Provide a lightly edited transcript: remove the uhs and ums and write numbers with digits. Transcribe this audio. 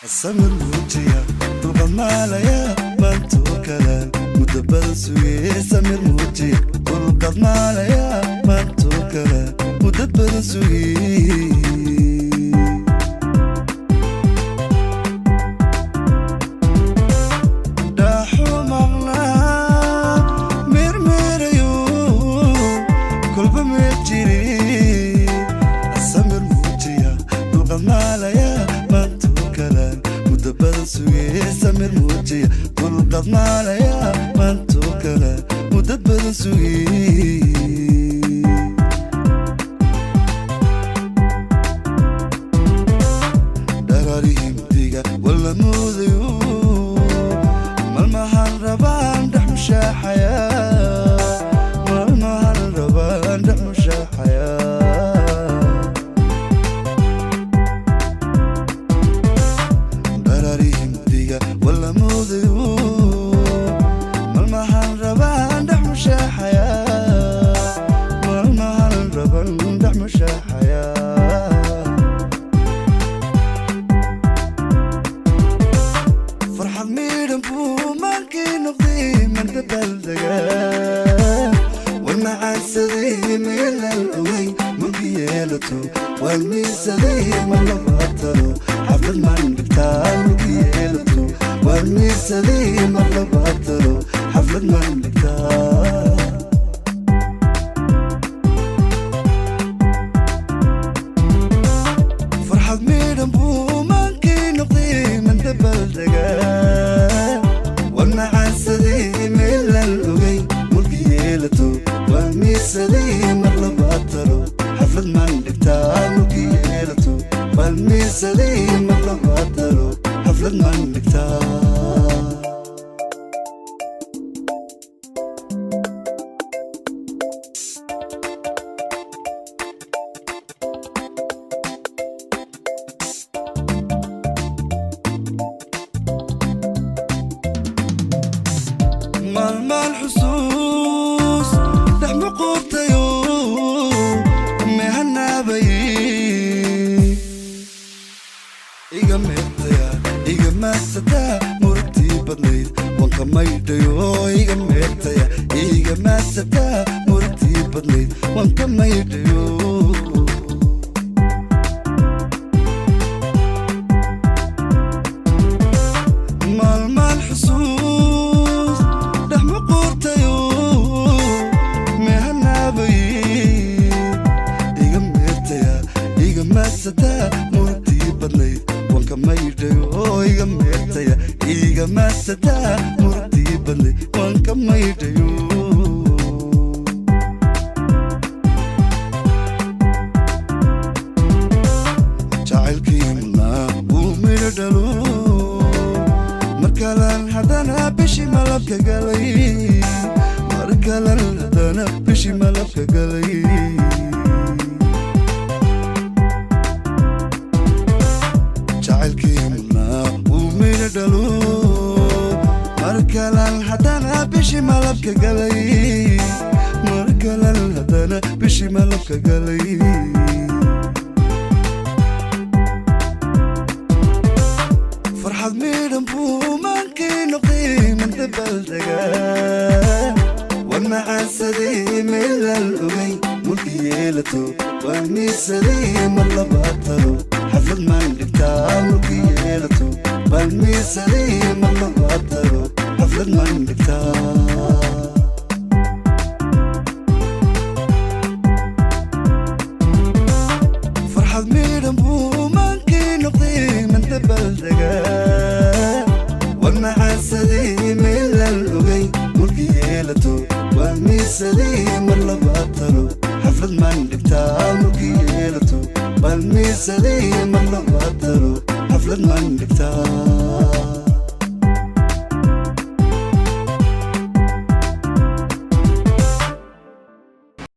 Samir muujiya, dulqad maalaya, maantoo kalaan muddo badan sugee. Samir muujiya, dulqad maalaya, maantoo kalaan muddo badan sugee. Dhaaxu maqnaa mirmirayo kolba meel jire. Samir muujiya, dulqad maalaya, maantoo kalaan muddo badan sugee. Samir muujiya, dulqad maalaya, maantoo kalaan muddo badan sugee. Dharaarihimdiga wala moodayo, malmahan rabaan dhex mushaaxaya, malmahan rabaan dhex mushaaxaya. Dharaarihimdiga wala moodayo, malmahan rabaan dhex mushaaxaya, malmahan raban dhex mushaaxaya. Farxad miidhan buu maankii noqday mandabaldega, war macaansaday meelal ogay mulki yeelato, waan miisaday mar labaatano xaflad maan dhigtaa. Mulki yeelato, waan miisaday mar labaatano xaflad maan dhigtaa. Farxad miidhan buu maankii noqday mandabaldega, war macaansaday meelal ogay mulki yeelato, waan miisaday mar labaatano xaflad maan dhigtaa. Mulki yeelato, waan miisaday mar labaatano xaflad maan dhigtaa. Maalmaan xusuus dhex muquurtayo mehanaabaye, iga meertaya, iga maasataa murugtii badnayd wanka maydhayo. Iga meertaya, iga maasataa murugtii badnayd wanka maydhayo. Maalmaan xusuus dhex muquurtayo mehanaabaye, iga meertaya, iga maasataa murugtii badnayd wanka maydhayo. Iga meertaya, iga maasataa murugtii badnayd wanka maydhayo. Jacaylkii mudnaa wuu midho dhalo, markalan haddana bishi malabka galay, markalan haddana bishi malabka galay. Jacaylkii mudnaa wuu midho dhalo, markalan haddana bishi malabka galay, markalan haddana bishi malabka galay. Farxad miidhan buu maankii noqday mandabaldega, war macaansaday meelal ogay mulki yeelato, waan miisaday mar labaatano xaflad maan dhigtaa. Mulki yeelato, waan miisaday mar labaatano xaflad maan dhigtaa. Farxad miidhan buu maankii noqday mandabaldega, war macaansaday meelal ogay mulki yeelato, waan miisaday mar labaatano xaflad maan dhigtaa. Mulki yeelato, waan miisaday mar labaatano xaflad maan dhigtaa.